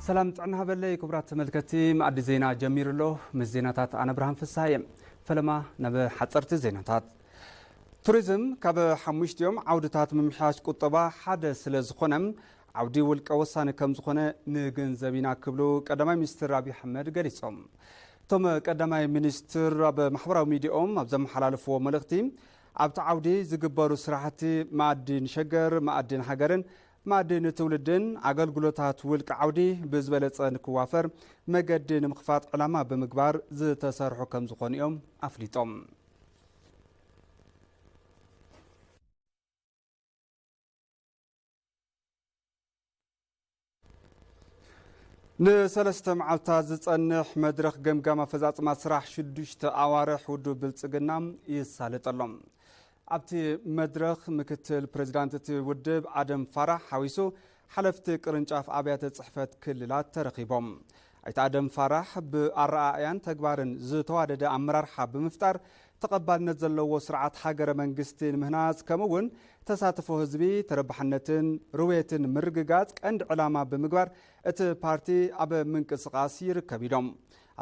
ሰላም ጥዕና ሃበለይ ክቡራት ተመልከቲ፣ መኣዲ ዜና ጀሚሩ ኣሎ። ምስ ዜናታት ኣነ ብርሃን ፍስሃየ። ፈለማ ናብ ሓጸርቲ ዜናታት። ቱሪዝም ካብ ሓሙሽቲኦም ዓውድታት ምምሕያሽ ቁጠባ ሓደ ስለ ዝኾነ፣ ዓውዲ ውልቀ ወሳኒ ከም ዝኾነ ንግንዘብ ኢና ክብሉ ቀዳማይ ሚኒስትር ኣብይ ኣሕመድ ገሊጾም። እቶም ቀዳማይ ሚኒስትር ኣብ ማሕበራዊ ሚዲያኦም ኣብ ዘመሓላለፍዎ መልእኽቲ፣ ኣብቲ ዓውዲ ዝግበሩ ስራሕቲ መኣዲ ንሸገር፣ መኣዲ ንሃገርን መኣዲ ንትውልድን ኣገልግሎታት ውልቀ ዓውዲ ብዝበለጸ ንክዋፈር መገዲ ንምኽፋት ዕላማ ብምግባር ዝተሰርሑ ከም ዝኾኑ እዮም ኣፍሊጦም። ንሰለስተ መዓልታት ዝጸንሕ መድረኽ ገምጋም ኣፈጻጽማ ስራሕ ሽዱሽተ ኣዋርሕ ውድብ ብልጽግና ይሳለጥ ኣሎ። ኣብቲ መድረኽ ምክትል ፕሬዚዳንት እቲ ውድብ ኣደም ፋራሕ ሓዊሱ ሓለፍቲ ቅርንጫፍ ኣብያተ ጽሕፈት ክልላት ተረኺቦም። ኣይተ ኣደም ፋራሕ ብኣረኣእያን ተግባርን ዝተዋደደ ኣመራርሓ ብምፍጣር ተቐባልነት ዘለዎ ስርዓት ሃገረ መንግስቲ ንምህናጽ ከምኡ እውን ተሳትፎ ህዝቢ ተረባሕነትን ርውየትን ምርግጋጽ ቀንዲ ዕላማ ብምግባር እቲ ፓርቲ ኣብ ምንቅስቓስ ይርከብ ኢሎም።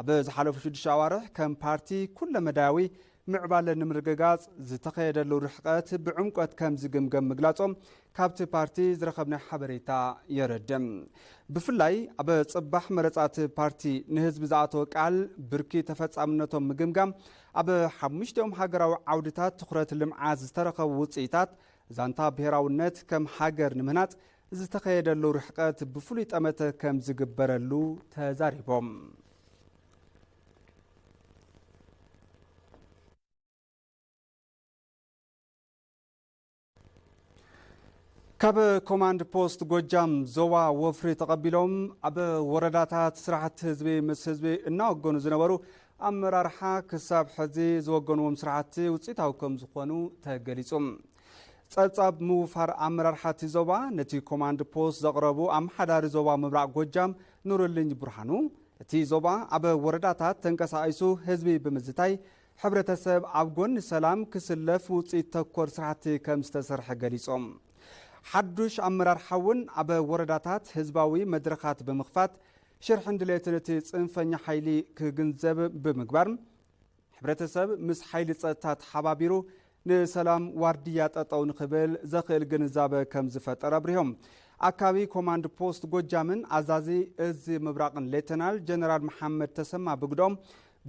ኣብ ዝሓለፉ ሽዱሽተ ኣዋርሕ ከም ፓርቲ ኩለመዳያዊ ምዕባለ ንምርግጋጽ ዝተኸየደሉ ርሕቀት ብዕምቆት ከም ዝግምገም ምግላጾም ካብቲ ፓርቲ ዝረኸብናዮ ሓበሬታ የረድእ። ብፍላይ ኣብ ጽባሕ መረጻ እቲ ፓርቲ ንህዝቢ ዝኣተወ ቃል ብርኪ ተፈጻምነቶም ምግምጋም፣ ኣብ ሓሙሽቲኦም ሃገራዊ ዓውድታት ትኹረት ልምዓት ዝተረኸቡ ውጽኢታት፣ ዛንታ ብሄራውነት ከም ሃገር ንምህናጽ ዝተኸየደሉ ርሕቀት ብፍሉይ ጠመተ ከም ዝግበረሉ ተዛሪቦም። ካብ ኮማንድ ፖስት ጎጃም ዞባ ወፍሪ ተቐቢሎም ኣብ ወረዳታት ስራሕቲ ህዝቢ ምስ ህዝቢ እናወገኑ ዝነበሩ ኣመራርሓ ክሳብ ሕዚ ዝወገንዎም ስራሕቲ ውፅኢታዊ ከም ዝኾኑ ተገሊፁ። ጸብጻብ ምውፋር ኣመራርሓ እቲ ዞባ ነቲ ኮማንድ ፖስት ዘቕረቡ ኣመሓዳሪ ዞባ ምብራቕ ጎጃም ኑርልኝ ብርሃኑ፣ እቲ ዞባ ኣብ ወረዳታት ተንቀሳቒሱ ህዝቢ ብምዝታይ ሕብረተሰብ ኣብ ጎኒ ሰላም ክስለፍ ውፅኢት ተኮር ስራሕቲ ከም ዝተሰርሐ ገሊጾም። ሓዱሽ ኣመራርሓ እውን ኣብ ወረዳታት ህዝባዊ መድረኻት ብምኽፋት ሽርሕን ድሌትን እቲ ጽንፈኛ ሓይሊ ክግንዘብ ብምግባር፣ ሕብረተሰብ ምስ ሓይሊ ጸጥታ ተሓባቢሩ ንሰላም ዋርድያ ጠጠው ንኽብል ዘኽእል ግንዛበ ከም ዝፈጠር ኣብሪሆም። ኣካቢ ኮማንድ ፖስት ጎጃምን ኣዛዚ እዚ ምብራቕን ሌተናል ጀነራል መሓመድ ተሰማ ብግዶም፣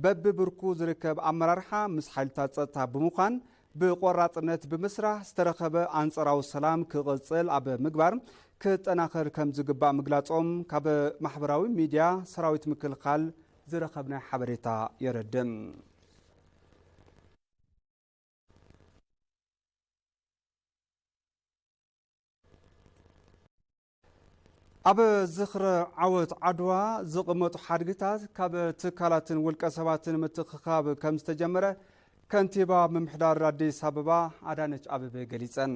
በብብርኩ ዝርከብ ኣመራርሓ ምስ ሓይልታት ጸጥታ ብምዃን ብቆራጽነት ብምስራሕ ዝተረኸበ ኣንጻራዊ ሰላም ክቕጽል ኣብ ምግባር ክጠናኸር ከም ዝግባእ ምግላጾም ካብ ማሕበራዊ ሚድያ ሰራዊት ምክልኻል ዝረኸብናዮ ሓበሬታ የረድእ። ኣብ ዝኽረ ዓወት ዓድዋ ዝቕመጡ ሓድግታት ካብ ትካላትን ውልቀ ሰባትን ምትእኽኻብ ከም ዝተጀመረ ከንቲባ ምምሕዳር ኣዲስ ኣበባ ኣዳነች ኣቤቤ ገሊጸን።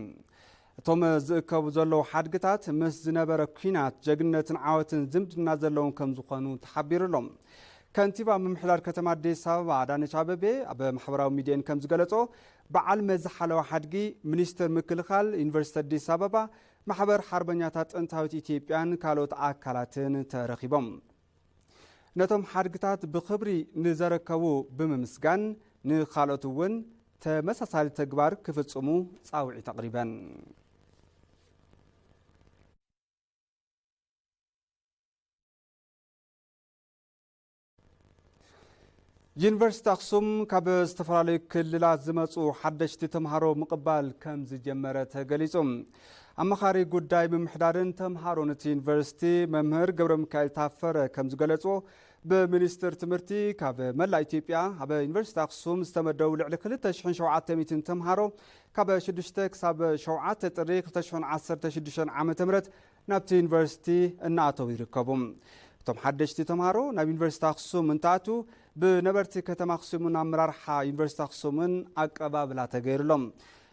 እቶም ዝእከቡ ዘለዉ ሓድግታት ምስ ዝነበረ ኲናት ጀግንነትን ዓወትን ዝምድና ዘለዎም ከም ዝኾኑ ተሓቢሩ ኣሎ። ከንቲባ ምምሕዳር ከተማ ኣዲስ ኣበባ ኣዳነች ኣቤቤ ኣብ ማሕበራዊ ሚድየን ከም ዝገለጾ፣ በዓል መዚ ሓለዋ ሓድጊ፣ ሚኒስትር ምክልኻል፣ ዩኒቨርሲቲ ኣዲስ ኣበባ፣ ማሕበር ሓርበኛታት ጥንታዊት ኢትዮጵያን ካልኦት ኣካላትን ተረኺቦም። ነቶም ሓድግታት ብኽብሪ ንዘረከቡ ብምምስጋን፣ ንኻልኦት እውን ተመሳሳሊ ተግባር ክፍጽሙ ጻውዒት ኣቕሪበን። ዩኒቨርሲቲ ኣኽሱም ካብ ዝተፈላለዩ ክልላት ዝመጹ ሓደሽቲ ተምሃሮ ምቕባል ከም ዝጀመረ ተገሊጹ። ኣማኻሪ ጉዳይ ምምሕዳርን ተምሃሮን እቲ ዩኒቨርሲቲ መምህር ገብረ ሚካኤል ታፈረ ከም ዝገለጽዎ፣ ብሚኒስትር ትምህርቲ ካብ መላእ ኢትዮጵያ ኣብ ዩኒቨርሲቲ ኣኽሱም ዝተመደቡ ልዕሊ ክልተ ሽሕን ሸውዓተ ሚእትን ተምሃሮ ካብ ሽዱሽተ ክሳብ ሸውዓተ ጥሪ ክልተ ሽሕን ዓሰርተ ሽዱሽተን ዓመተ ምህረት ናብቲ ዩኒቨርሲቲ እናኣተዉ ይርከቡ። እቶም ሓደሽቲ ተምሃሮ ናብ ዩኒቨርሲቲ ኣኽሱም እንትኣትዉ ብነበርቲ ከተማ ኣኽሱምን ኣመራርሓ ዩኒቨርሲቲ ኣኽሱምን ኣቀባብላ ተገይሩሎም።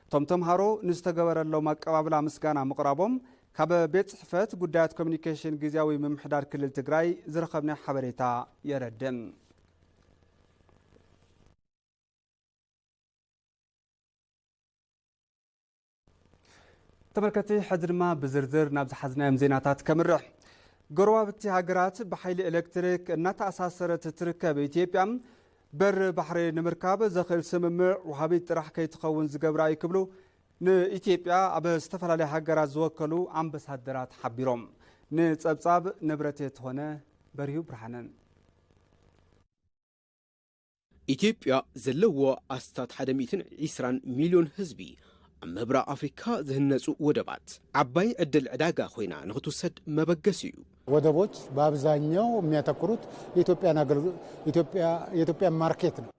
እቶም ተምሃሮ ንዝተገበረሎም ኣቀባብላ ምስጋና ምቕራቦም ካብ ቤት ጽሕፈት ጉዳያት ኮሚኒኬሽን ግዝያዊ ምምሕዳር ክልል ትግራይ ዝረኸብናዮ ሓበሬታ የረድእ። ተመልከቲ፣ ሕዚ ድማ ብዝርዝር ናብ ዝሓዝናዮም ዜናታት ከምርሕ። ጎረባብቲ ሃገራት ብሓይሊ ኤሌክትሪክ እናተኣሳሰረት ትርከብ ኢትዮጵያ፣ በር ባሕሪ ንምርካብ ዘኽእል ስምምዕ ወሃቢት ጥራሕ ከይትኸውን ዝገብራ እዩ ክብሉ ንኢትዮጵያ ኣብ ዝተፈላለያ ሃገራት ዝወከሉ ኣምባሳደራት ሓቢሮም። ንጸብጻብ ንብረት የተኾነ በሪሁ ብርሃነ። ኢትዮጵያ ዘለዎ ኣስታት ሓደ ሚእትን ዕስራን ሚልዮን ህዝቢ፣ ኣብ ምብራቕ ኣፍሪካ ዝህነፁ ወደባት ዓባይ ዕድል ዕዳጋ ኮይና ንክትውሰድ መበገሲ እዩ። ወደቦች በአብዛኛው የሚያተኩሩት የኢትዮጵያን አገልግሎ- ኢትዮጵያ- የኢትዮጵያን ማርኬት ነው።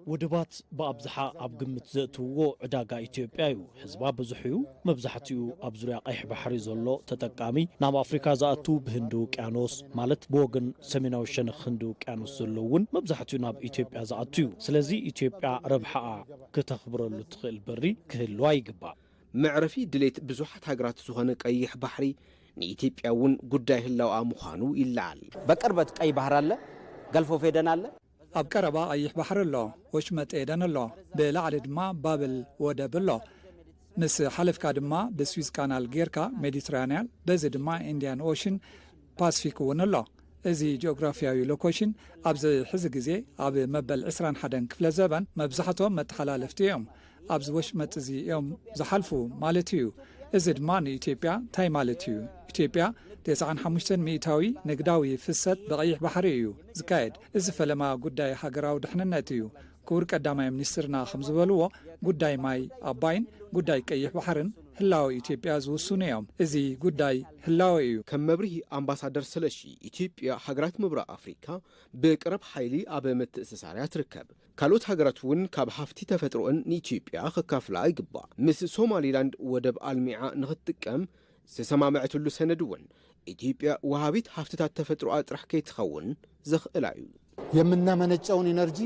ወደባት ብኣብዝሓ ኣብ ግምት ዘእትውዎ ዕዳጋ ኢትዮጵያ እዩ። ህዝባ ብዙሕ እዩ። መብዛሕትኡ ኣብ ዙርያ ቀይሕ ባሕሪ ዘሎ ተጠቃሚ፣ ናብ ኣፍሪካ ዝኣቱ ብህንዲ ውቅያኖስ፣ ማለት ብወገን ሰሜናዊ ሸነኽ ህንዲ ውቅያኖስ ዘሎ እውን መብዛሕትኡ ናብ ኢትዮጵያ ዝኣቱ እዩ። ስለዚ ኢትዮጵያ ረብሓኣ ክተኽብረሉ ትኽእል በሪ ክህልዋ ይግባእ። መዕረፊ ድሌት ብዙሓት ሃገራት ዝኾነ ቀይሕ ባሕሪ ንኢትዮጵያ እውን ጉዳይ ህላውኣ ምዃኑ ይለዓል። በቅርበት ቀይ ባህር አለ፣ ገልፍ ኦፍ ኤደን አለ። ኣብ ቀረባ ቀይሕ ባሕሪ ኣሎ፣ ወሽመጥ ኤደን ኣሎ፣ ብላዕሊ ድማ ባብል ወደብ ኣሎ። ምስ ሓለፍካ ድማ ብስዊዝ ካናል ጌርካ ሜዲትራንያን፣ በዚ ድማ ኢንድያን ኦሽን ፓስፊክ እውን ኣሎ። እዚ ጂኦግራፊያዊ ሎኮሽን ኣብዚ ሕዚ ግዜ ኣብ መበል ዕስራን ሓደን ክፍለ ዘበን መብዛሕትኦም መተሓላለፍቲ እዮም። ኣብዚ ወሽመጥ እዚ እዮም ዝሓልፉ ማለት እዩ። እዚ ድማ ንኢትዮጵያ እንታይ ማለት እዩ? ኢትዮጵያ ተስዓን ሓሙሽተን ሚእታዊ ንግዳዊ ፍሰት ብቐይሕ ባሕሪ እዩ ዝካየድ። እዚ ፈለማ ጉዳይ ሃገራዊ ድሕንነት እዩ። ክቡር ቀዳማይ ሚኒስትርና ከም ዝበልዎ ጉዳይ ማይ ኣባይን ጉዳይ ቀይሕ ባሕርን ህላወ ኢትዮጵያ ዝውስኑ እዮም። እዚ ጉዳይ ህላወ እዩ። ከም መብርሂ ኣምባሳደር ስለሺ፣ ኢትዮጵያ ሃገራት ምብራቕ ኣፍሪካ ብቀረብ ሓይሊ ኣብ ምትእስሳር እያ ትርከብ። ካልኦት ሃገራት እውን ካብ ሃፍቲ ተፈጥሮእን ንኢትዮጵያ ከካፍላ ይግባእ። ምስ ሶማሊላንድ ወደብ ኣልሚዓ ንክትጥቀም ዝተሰማምዐትሉ ሰነድ እውን ኢትዮጵያ ወሃቢት ሃፍትታት ተፈጥሮኣ ጥራሕ ከይትኸውን ዘኽእላ እዩ። የምናመነጨውን ኢነርጂ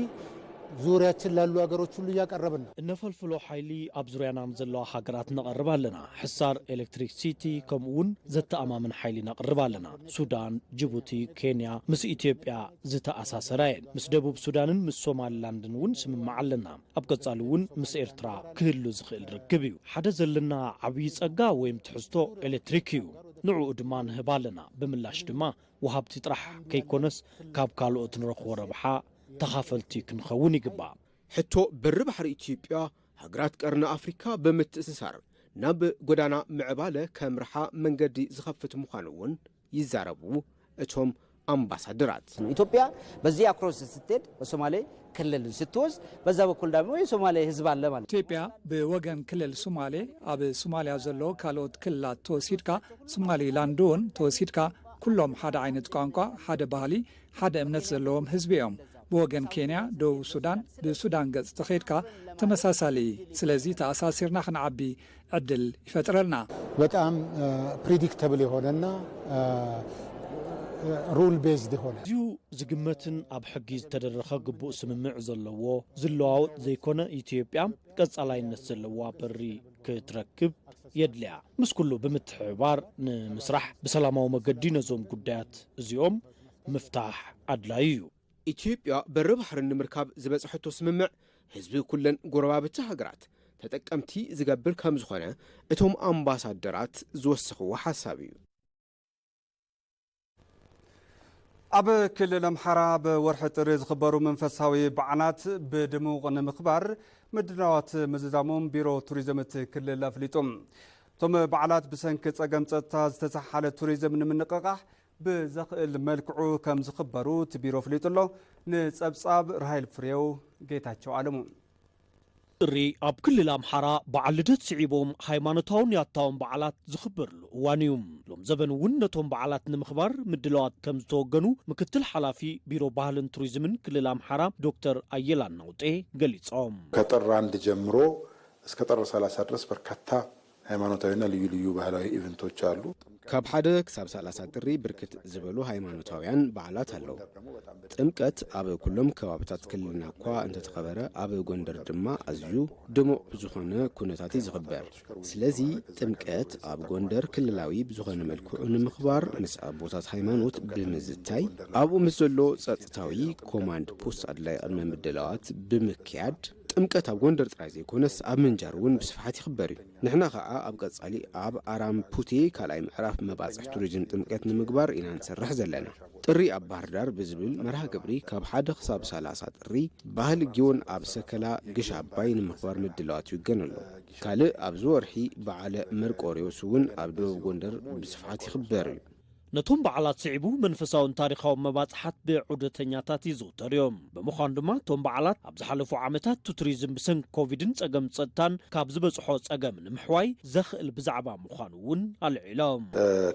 ዙሪያችን ላሉ ሀገሮች ሁሉ እያቀረብን ነው። እነፈልፍሎ ሓይሊ ኣብ ዙርያና ዘለዋ ሃገራት ነቐርብ ኣለና። ሕሳር ኤሌክትሪክሲቲ ከምኡ እውን ዘተኣማምን ሓይሊ ነቕርብ ኣለና። ሱዳን፣ ጅቡቲ፣ ኬንያ ምስ ኢትዮጵያ ዝተኣሳሰራ እየን። ምስ ደቡብ ሱዳንን ምስ ሶማሊላንድን እውን ስምምዕ ኣለና። ኣብ ቀጻሊ እውን ምስ ኤርትራ ክህሉ ዝኽእል ርክብ እዩ። ሓደ ዘለና ዓብዪ ጸጋ ወይም ትሕዝቶ ኤሌክትሪክ እዩ። ንዕኡ ድማ ንህብ ኣለና። ብምላሽ ድማ ወሃብቲ ጥራሕ ከይኮነስ ካብ ካልኦት ንረኽቦ ረብሓ ተኻፈልቲ ክንኸውን ይግባእ። ሕቶ በሪ ባሕሪ ኢትዮጵያ ሃገራት ቀርኒ ኣፍሪካ ብምትእስሳር ናብ ጎዳና ምዕባለ ከምርሓ መንገዲ ዝኸፍት ምዃኑ እውን ይዛረቡ እቶም ኣምባሳደራት። ኢትዮጵያ በዚህ አክሮስ ስትሄድ በሶማሌ ክልል ስትወስድ በዛ በኩል ደግሞ የሶማሌ ህዝብ አለ ማለት። ኢትዮጵያ ብወገን ክልል ሶማሌ ኣብ ሶማሊያ ዘሎ ካልኦት ክልላት ተወሲድካ ሶማሊላንድ እውን ተወሲድካ ኩሎም ሓደ ዓይነት ቋንቋ፣ ሓደ ባህሊ፣ ሓደ እምነት ዘለዎም ህዝቢ እዮም። ብወገን ኬንያ፣ ደቡብ ሱዳን፣ ብሱዳን ገጽ ተኸይድካ ተመሳሳሊ። ስለዚ ተኣሳሲርና ክንዓቢ ዕድል ይፈጥረልና። በጣም ፕሪዲክተብል የሆነና ሩል ቤዝድ የሆነ እዚዩ ዝግመትን ኣብ ሕጊ ዝተደረኸ ግቡእ ስምምዕ ዘለዎ ዝለዋወጥ ዘይኮነ ኢትዮጵያ ቀጻላይነት ዘለዋ በሪ ክትረክብ የድልያ። ምስ ኩሉ ብምትሕብባር ንምስራሕ ብሰላማዊ መገዲ ነዞም ጉዳያት እዚኦም ምፍታሕ ኣድላዩ እዩ። ኢትዮጵያ በሪ ባሕሪ ንምርካብ ዝበፅሐቶ ስምምዕ ህዝቢ ኩለን ጎረባብቲ ሃገራት ተጠቀምቲ ዝገብር ከምዝኾነ እቶም ኣምባሳደራት ዝወሰኽዎ ሓሳብ እዩ። ኣብ ክልል ኣምሓራ ኣብ ወርሒ ጥሪ ዝኽበሩ መንፈሳዊ በዓላት ብድሙቕ ንምኽባር ምድላዋት ምዝዛሞም ቢሮ ቱሪዝም እቲ ክልል ኣፍሊጡ። እቶም በዓላት ብሰንኪ ጸገም ጸጥታ ዝተሰሓለ ቱሪዝም ንምንቕቓሕ ብዘኽእል መልክዑ ከም ዝኽበሩ እቲ ቢሮ ኣፍሊጡ ኣሎ። ንጸብጻብ ራሄል ፍሬው ጌታቸው ኣለሙ። ጥሪ ኣብ ክልል ኣምሓራ በዓል ልደት ስዒቦም ሃይማኖታውን ያታውን በዓላት ዝኽበርሉ እዋን እዩ። ሎም ዘበን እውን ነቶም በዓላት ንምኽባር ምድላዋት ከም ዝተወገኑ ምክትል ሓላፊ ቢሮ ባህልን ቱሪዝምን ክልል ኣምሓራ ዶክተር ኣየላ ናውጤ ገሊጾም። ከጥር አንድ ጀምሮ እስከ ጥር ሰላሳ ድረስ በርካታ ሃይማኖታዊና ልዩ ልዩ ባህላዊ ኢቨንቶች አሉ። ካብ ሓደ ክሳብ ሰላሳ ጥሪ ብርክት ዝበሉ ሃይማኖታውያን በዓላት ኣለዉ። ጥምቀት ኣብ ኩሎም ከባብታት ክልልና እኳ እንተተኸበረ፣ ኣብ ጎንደር ድማ ኣዝዩ ድሙቕ ብዝኾነ ኩነታት እዩ ዝኽበር። ስለዚ ጥምቀት ኣብ ጎንደር ክልላዊ ብዝኾነ መልክዑ ንምኽባር ምስ ኣቦታት ሃይማኖት ብምዝታይ ኣብኡ ምስ ዘሎ ጸጥታዊ ኮማንድ ፖስት ኣድላይ ቅድመ ምድላዋት ብምክያድ ጥምቀት ኣብ ጎንደር ጥራይ ዘይኮነስ ኣብ ምንጃር እውን ብስፍሓት ይኽበር እዩ። ንሕና ኸዓ ኣብ ቀጻሊ ኣብ ኣራምፑቴ ካልኣይ ምዕራፍ መባጽሕ ቱሪዝም ጥምቀት ንምግባር ኢና ንሰርሕ ዘለና። ጥሪ ኣብ ባህር ዳር ብዝብል መርሃ ግብሪ ካብ ሓደ ክሳብ ሰላሳ ጥሪ ባህሊ ጊዮን ኣብ ሰከላ ግሽ ኣባይ ንምኽባር ምድላዋት ይገን ኣሎ። ካልእ ኣብዚ ወርሒ በዓለ መርቆሪዎስ እውን ኣብ ደቡብ ጎንደር ብስፍሓት ይኽበር እዩ። ነቶም በዓላት ስዒቡ መንፈሳውን ታሪኻውን መባጽሓት ብዑደተኛታት ይዝውተር እዮም። ብምዃኑ ድማ እቶም በዓላት ኣብ ዝሓለፉ ዓመታት ቱሪዝም ብሰንኪ ኮቪድን ጸገም ጸጥታን ካብ ዝበጽሖ ጸገም ንምሕዋይ ዘኽእል ብዛዕባ ምዃኑ እውን ኣልዒሎም።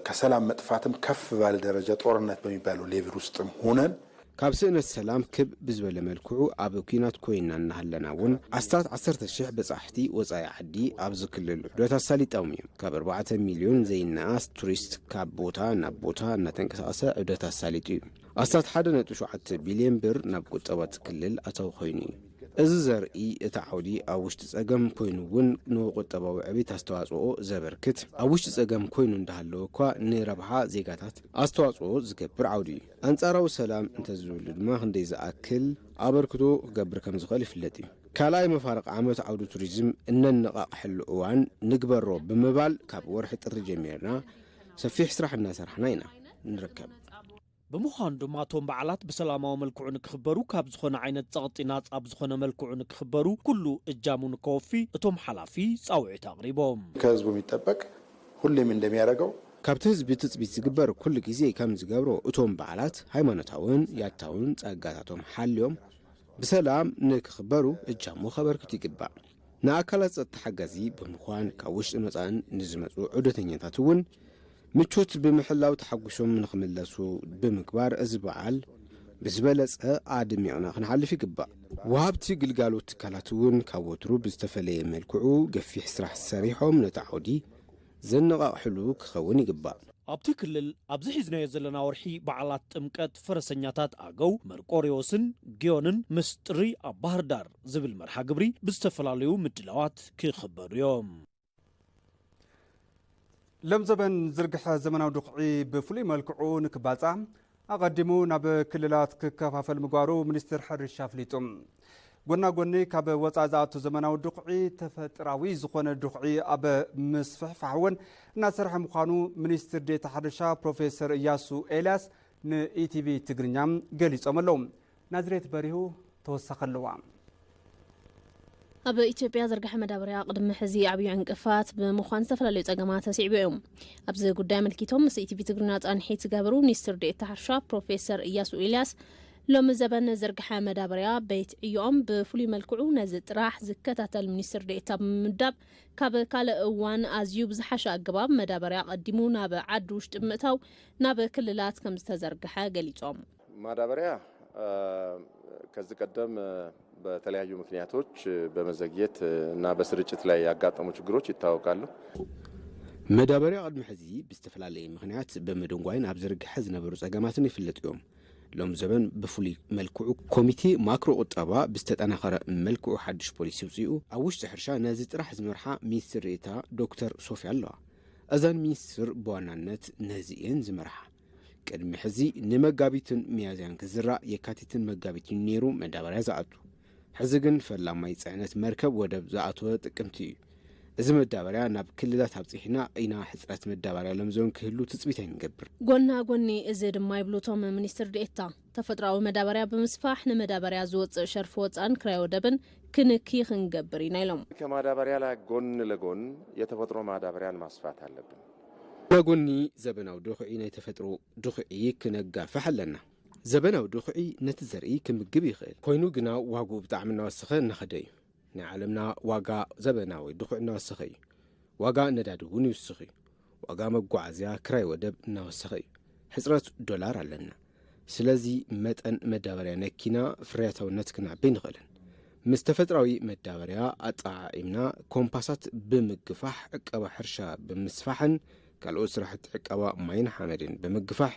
ከሰላም መጥፋትም ከፍ ባለ ደረጃ ጦርነት በሚባለው ሌቭል ውስጥም ሆነን ካብ ስእነት ሰላም ክብ ብዝበለ መልክዑ ኣብ ኲናት ኮይና እናሃለና እውን ኣስታት ዓሰርተ ሽሕ በጻሕቲ ወጻኢ ዓዲ ኣብዚ ክልል ዑደት ኣሳሊጦም እዮም። ካብ ኣርባዕተ ሚልዮን ዘይነኣስ ቱሪስት ካብ ቦታ ናብ ቦታ እናተንቀሳቐሰ ዑደት ኣሳሊጡ እዩ። ኣስታት ሓደ ነጥቢ ሸውዓተ ቢልዮን ብር ናብ ቁጠባ እቲ ክልል ኣታዊ ኮይኑ እዩ። እዚ ዘርኢ እቲ ዓውዲ ኣብ ውሽጢ ጸገም ኮይኑ እውን ንቁጠባዊ ዕቤት ኣስተዋጽኦ ዘበርክት፣ ኣብ ውሽጢ ጸገም ኮይኑ እንዳሃለወ እኳ ንረብሓ ዜጋታት ኣስተዋጽኦ ዝገብር ዓውዲ እዩ። ኣንጻራዊ ሰላም እንተዝህሉ ድማ ክንደይ ዝኣክል ኣበርክቶ ክገብር ከም ዝኽእል ይፍለጥ እዩ። ካልኣይ መፋርቕ ዓመት ዓውዲ ቱሪዝም እነነቓቕሐሉ እዋን ንግበሮ ብምባል ካብ ወርሒ ጥሪ ጀሚርና ሰፊሕ ስራሕ እናሰራሕና ኢና ንርከብ። ብምዃኑ ድማ እቶም በዓላት ብሰላማዊ መልክዑ ንክኽበሩ ካብ ዝኾነ ዓይነት ጸቕጢ ናጻ ብዝኾነ መልክዑ ንክኽበሩ ኩሉ እጃሙ ንከወፊ እቶም ሓላፊ ጻውዒት ኣቕሪቦም። ከህዝቡ የሚጠበቅ ሁሌም እንደሚያደርገው ካብቲ ህዝቢ ትጽቢት ዝግበር ኩሉ ግዜ ከም ዝገብሮ እቶም በዓላት ሃይማኖታውን ያታውን ጸጋታቶም ሓልዮም ብሰላም ንክኽበሩ እጃሙ ከበርክት ይግባእ። ንኣካላት ጸጥታ ሓጋዚ ብምዃን ካብ ውሽጥን ወጻእን ንዝመጹ ዑደተኛታት እውን ምቾት ብምሕላው ተሓጒሶም ንኽምለሱ ብምግባር እዚ በዓል ብዝበለጸ ኣድሚቕና ክንሓልፍ ይግባእ። ወሃብቲ ግልጋሎት ትካላት እውን ካብ ወትሩ ብዝተፈለየ መልክዑ ገፊሕ ስራሕ ሰሪሖም ነቲ ዓውዲ ዘነቓቕሕሉ ክኸውን ይግባእ። ኣብቲ ክልል ኣብዚ ሒዝናዮ ዘለና ወርሒ በዓላት ጥምቀት፣ ፈረሰኛታት ኣገው፣ መርቆሪዎስን ጊዮንን ምስ ጥሪ ኣብ ባህር ዳር ዝብል መርሃ ግብሪ ብዝተፈላለዩ ምድላዋት ክኽበሩ እዮም። ሎም ዘበን ዝርግሐ ዘመናዊ ድኹዒ ብፍሉይ መልክዑ ንክባፃዕ ኣቐዲሙ ናብ ክልላት ክከፋፈል ምግባሩ ሚኒስትር ሕርሻ ኣፍሊጡ። ጎና ጎኒ ካብ ወፃኢ ዝኣቱ ዘመናዊ ድኹዒ ተፈጥራዊ ዝኾነ ድኹዒ ኣብ ምስፍሕፋሕ እውን እናሰርሐ ምዃኑ ሚኒስትር ዴታ ሕርሻ ፕሮፌሰር እያሱ ኤልያስ ንኢቲቪ ትግርኛ ገሊፆም ኣለዉ። ናዝሬት በሪሁ ተወሳኺ ኣለዋ። ኣብ ኢትዮጵያ ዝርግሐ መዳበርያ ቅድሚ ሕዚ ዓብዩ ዕንቅፋት ብምዃን ዝተፈላለዩ ፀገማት ኣስዒቡ እዩ። ኣብዚ ጉዳይ ኣመልኪቶም ምስ ኢቲቪ ትግርኛ ፃንሒት ዝገበሩ ሚኒስትር ዴኤታ ሕርሻ ፕሮፌሰር እያሱ ኢልያስ ሎሚ ዘበን ዝርግሐ መዳበርያ ቤት ዕዮኦም ብፍሉይ መልክዑ ነዚ ጥራሕ ዝከታተል ሚኒስትር ዴኤታ ብምምዳብ ካብ ካልእ እዋን ኣዝዩ ብዝሓሸ ኣገባብ መዳበርያ ቀዲሙ ናብ ዓዲ ውሽጢ ብምእታው ናብ ክልላት ከም ዝተዘርግሐ ገሊፆም። ማዳበሪያ ከዚህ ቀደም በተለያዩ ምክንያቶች በመዘግየት እና በስርጭት ላይ ያጋጠሙ ችግሮች ይታወቃሉ። መዳበርያ ቅድሚ ሕዚ ብዝተፈላለየ ምኽንያት ብምድንጓይን ኣብ ዝርግሐ ዝነበሩ ጸገማትን ይፍለጡ እዮም። ሎም ዘበን ብፍሉይ መልክዑ ኮሚቴ ማክሮ ቁጠባ ብዝተጠናኸረ መልክዑ ሓድሽ ፖሊሲ ውፅኡ ኣብ ውሽጢ ሕርሻ ነዚ ጥራሕ ዝመርሓ ሚኒስትር ዴኤታ ዶክተር ሶፊያ ኣለዋ። እዘን ሚኒስትር ብዋናነት ነዚ እየን ዝመርሓ። ቅድሚ ሕዚ ንመጋቢትን ሚያዝያን ክዝራእ የካቲትን መጋቢትን ነይሩ መዳበርያ ዝኣቱ። ሕዚ ግን ፈላማይ ጽዕነት መርከብ ወደብ ዝኣተወ ጥቅምቲ እዩ። እዚ መዳበርያ ናብ ክልላት ኣብጺሕና ኢና ሕጽረት መዳበርያ ሎም ዞን ክህሉ ትጽቢት ኣይንገብር። ጎና ጎኒ እዚ ድማ ይብሉ እቶም ሚኒስትር ዴኤታ፣ ተፈጥሮኣዊ መዳበርያ ብምስፋሕ ንመዳበርያ ዝወጽእ ሸርፊ ወጻእን ክራይ ወደብን ክንኪ ክንገብር ኢና ኢሎም። ከማዳበርያ ላይ ጎን ለጎን የተፈጥሮ ማዳበርያን ማስፋት ኣለብን። ጎና ጎኒ ዘበናዊ ድኹዒ ናይ ተፈጥሮ ድኹዒ ክነጋፍሕ ኣለና። ዘበናዊ ድኹዒ ነቲ ዘርኢ ክምግብ ይኽእል ኮይኑ ግና ዋግኡ ብጣዕሚ እናወሰኸ እናኸደ እዩ። ናይ ዓለምና ዋጋ ዘበናዊ ድኹዒ እናወሰኸ እዩ። ዋጋ ነዳዲ እውን ይውስኽ እዩ። ዋጋ መጓዓዝያ ክራይ ወደብ እናወሰኸ እዩ። ሕፅረት ዶላር ኣለና። ስለዚ መጠን መዳበርያ ነኪና ፍርያታውነት ክነዕቢ ንኽእልን ምስ ተፈጥራዊ መዳበርያ ኣጠዓዒምና ኮምፓሳት ብምግፋሕ ዕቀባ ሕርሻ ብምስፋሕን ካልኦት ስራሕቲ ዕቀባ ማይን ሓመድን ብምግፋሕ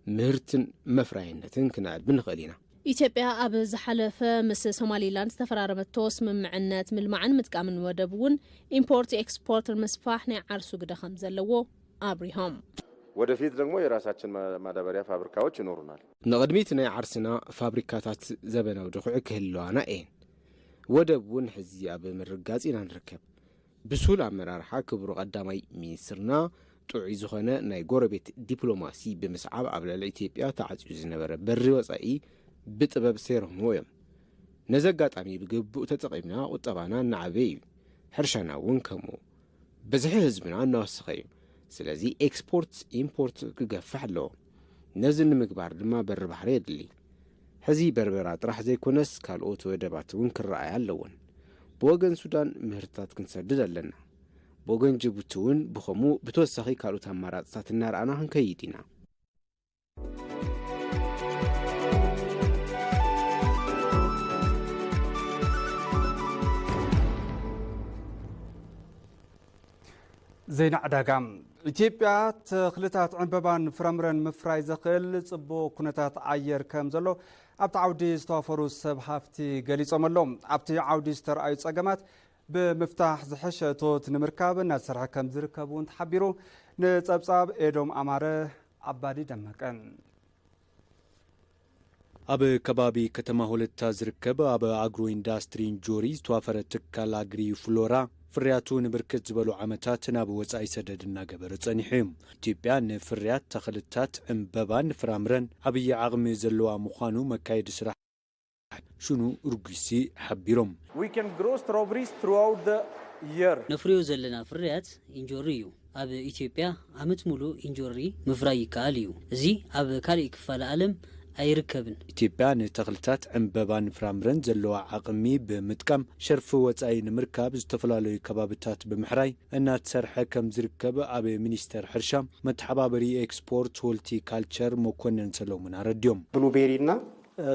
ምህርትን መፍራይነትን ክነዕቢ ንኽእል ኢና። ኢትዮጵያ ኣብ ዝሓለፈ ምስ ሶማሊላንድ ዝተፈራረመቶ ስምምዕነት ምልማዕን ምጥቃምን ወደብ እውን ኢምፖርት ኤክስፖርት ንምስፋሕ ናይ ዓርሱ ግደ ከም ዘለዎ ኣብሪሆም። ወደፊት ደግሞ የራሳችን ማዳበሪያ ፋብሪካዎች ይኖሩናል። ንቕድሚት ናይ ዓርስና ፋብሪካታት ዘበናዊ ድኹዒ ክህልዋና እየን። ወደብ እውን ሕዚ ኣብ ምርጋጽ ኢና ንርከብ። ብሱል ኣመራርሓ ክቡር ቀዳማይ ሚኒስትርና ጥዑይ ዝኾነ ናይ ጎረቤት ዲፕሎማሲ ብምስዓብ ኣብ ልዕሊ ኢትዮጵያ ተዓጽዩ ዝነበረ በሪ ወጻኢ ብጥበብ ሰይሮምዎ እዮም። ነዚ ኣጋጣሚ ብግቡእ ተጠቒምና ቁጠባና እናዓበየ እዩ። ሕርሻና እውን ከምኡ። ብዝሒ ህዝብና እናወሰኸ እዩ። ስለዚ ኤክስፖርት ኢምፖርት ክገፍሕ ኣለዎ። ነዚ ንምግባር ድማ በሪ ባሕሪ የድሊ። ሕዚ በርበራ ጥራሕ ዘይኮነስ ካልኦት ወደባት እውን ክረኣያ ኣለወን። ብወገን ሱዳን ምህርትታት ክንሰድድ ኣለና። ብወገን ጅቡቲ እውን ብኸምኡ ብተወሳኺ ካልኦት ኣማራፅታት እናረኣና ክንከይድ ኢና። ዜና ዕዳጋ። ኢትዮጵያ ተኽልታት ዕንበባን ፍረምረን ምፍራይ ዘኽእል ጽቡቕ ኩነታት ኣየር ከም ዘሎ ኣብቲ ዓውዲ ዝተዋፈሩ ሰብ ሃፍቲ ገሊጾም ኣለዉ። ኣብቲ ዓውዲ ዝተረኣዩ ጸገማት ብምፍታሕ ዝሐሸ እቶት ንምርካብ እናተሰርሐ ከም ዝርከብ እውን ተሓቢሩ። ንጸብጻብ ኤዶም ኣማረ ኣባዲ ደመቀ። ኣብ ከባቢ ከተማ ሆለታ ዝርከብ ኣብ ኣግሮ ኢንዳስትሪ እንጆሪ ዝተዋፈረ ትካል ኣግሪ ፍሎራ ፍርያቱ ንብርክት ዝበሉ ዓመታት ናብ ወጻኢ ሰደድ እናገበረ ጸኒሑ እዩ። ኢትዮጵያ ንፍርያት ተኽልታት ዕምበባን ፍራምረን ዓብዪ ዓቕሚ ዘለዋ ምዃኑ መካየዲ ስራሕ ሽኑ ኡርጉሲ ሓቢሮም። We can grow strawberries throughout the year. ነፍርዮ ዘለና ፍርያት ኢንጆሪ እዩ። ኣብ ኢትዮጵያ ዓመት ሙሉእ ኢንጆሪ ምፍራይ ይከኣል እዩ። እዚ ኣብ ካልእ ክፋለ ዓለም ኣይርከብን። ኢትዮጵያ ንተኽልታት ዕምበባን ፍራምረን ዘለዋ ዓቕሚ ብምጥቃም ሸርፊ ወጻኢ ንምርካብ ዝተፈላለዩ ከባብታት ብምሕራይ እናተሰርሐ ከም ዝርከብ ኣብ ሚኒስተር ሕርሻ መተሓባበሪ ኤክስፖርት ሆልቲ ካልቸር መኮነን ሰሎሙን ኣረድዮም። ብሉቤሪ እና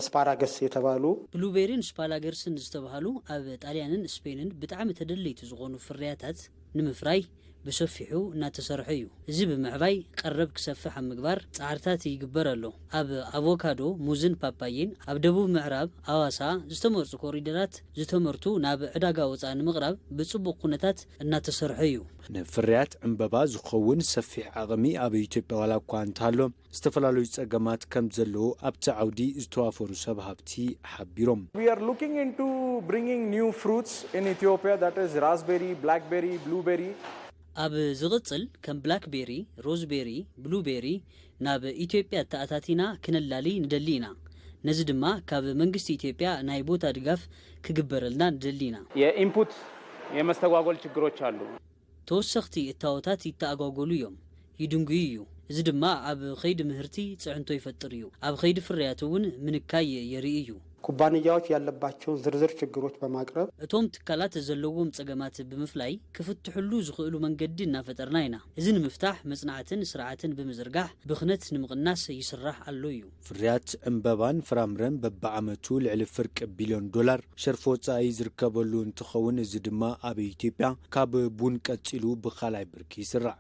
ስፓራገስ የተባሉ ብሉቤሪን ስፓላገርስን ዝተባህሉ ኣብ ጣልያንን ስፔንን ብጣዕሚ ተደለይቲ ዝኾኑ ፍርያታት ንምፍራይ ብሰፊሑ እናተሰርሐ እዩ። እዚ ብምዕባይ ቀረብ ክሰፍሕ ኣብ ምግባር ፃዕርታት ይግበር ኣሎ። ኣብ ኣቮካዶ፣ ሙዝን ፓፓየን ኣብ ደቡብ ምዕራብ ኣዋሳ ዝተመርፁ ኮሪደራት ዝተመርቱ ናብ ዕዳጋ ወፃኢ ንምቕራብ ብፅቡቕ ኩነታት እናተሰርሐ እዩ። ንፍርያት ዕምበባ ዝኸውን ሰፊሕ ዓቕሚ ኣብ ኢትዮጵያ ዋላ እኳ እንተሃሎ ዝተፈላለዩ ጸገማት ከም ዘለዉ ኣብቲ ዓውዲ ዝተዋፈሩ ሰብ ሃብቲ ሓቢሮም። We are looking into bringing new fruits in Ethiopia, that is raspberry, blackberry, blueberry. ኣብ ዝቕጽል ከም ብላክቤሪ፣ ሮዝቤሪ፣ ብሉቤሪ ናብ ኢትዮጵያ ተኣታቲና ክነላሊ ንደሊ ኢና። ነዚ ድማ ካብ መንግስቲ ኢትዮጵያ ናይ ቦታ ድጋፍ ክግበረልና ንደሊ ኢና። የኢንፑት የመስተጓጎል ችግሮች አሉ። ተወሰኽቲ እታወታት ይተኣጓጎሉ እዮም፣ ይድንጉዩ እዩ። እዚ ድማ ኣብ ኸይዲ ምህርቲ ፅዕንቶ ይፈጥር እዩ። ኣብ ኸይዲ ፍርያት እውን ምንካይ የርኢ እዩ። ኩባንያዎች ያለባቸውን ዝርዝር ችግሮች በማቅረብ። እቶም ትካላት ዘለዎም ፀገማት ብምፍላይ ክፍትሕሉ ዝኽእሉ መንገዲ እናፈጠርና ኢና። እዚ ንምፍታሕ መፅናዕትን ስርዓትን ብምዝርጋሕ ብኽነት ንምቕናስ ይስራሕ ኣሎ እዩ። ፍርያት ዕምበባን ፍራምረን በብዓመቱ ልዕሊ ፍርቂ ቢልዮን ዶላር ሸርፊ ወጻኢ ዝርከበሉ እንትኸውን፣ እዚ ድማ ኣብ ኢትዮጵያ ካብ ቡን ቀጺሉ ብኻልኣይ ብርኪ ይስራዕ።